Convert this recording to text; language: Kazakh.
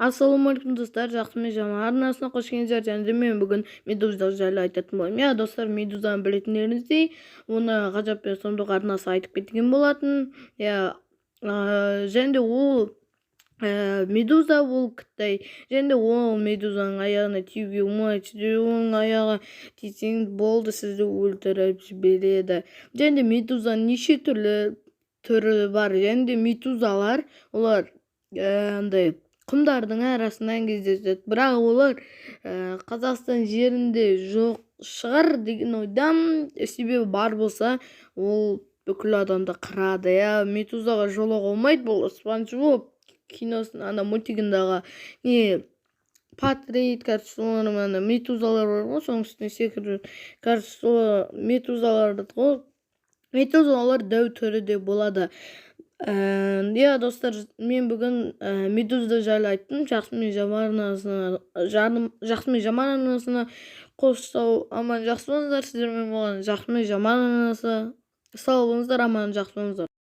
Ассалаумағалейкум, достар! Жақсы мен жаман арнасына қош келдіңіздер. Және де мен бүгін Медуза жайлы айтатын боламын. Иә, достар, Медузаны білетіндеріңіздей, оны «Ғажап пен сұмдық» арнасы айтып кеткен болатын. Иә, және де ол медуза, ол китай. Және де ол медузаның аяғына тиюге болмайды, себебі оның аяғы тисең болды, сізді өлтіріп жібереді. Және де медузаның неше түрлі түрі бар. Және де медузалар, олар андай құмдардың арасынан кездеседі, бірақ олар Қазақстан жерінде жоқ шығар деген ойдамын, себебі бар болса, ол бүкіл адамды қырады. Иә, медузаға жолауға болмайды. Бұл «Спанч Боб» киносын, ана мультигындағы не, Патрик, короче, солар, ана медузалар бар ғой, соның үстіне секіріп, короче, сол медузалар ғой. Медузалар дәу түрі де болады. Иә, достар, мен бүгін медуза жайлы айттым. Жақсы мен жаман арнасына, Жақсы мен жаман арнасына қош, сау, аман, жақсы болыңыздар. Сіздермен болған «Жақсы мен жаман» арнасы. Сау болыңыздар, аман, жақсы болыңыздар.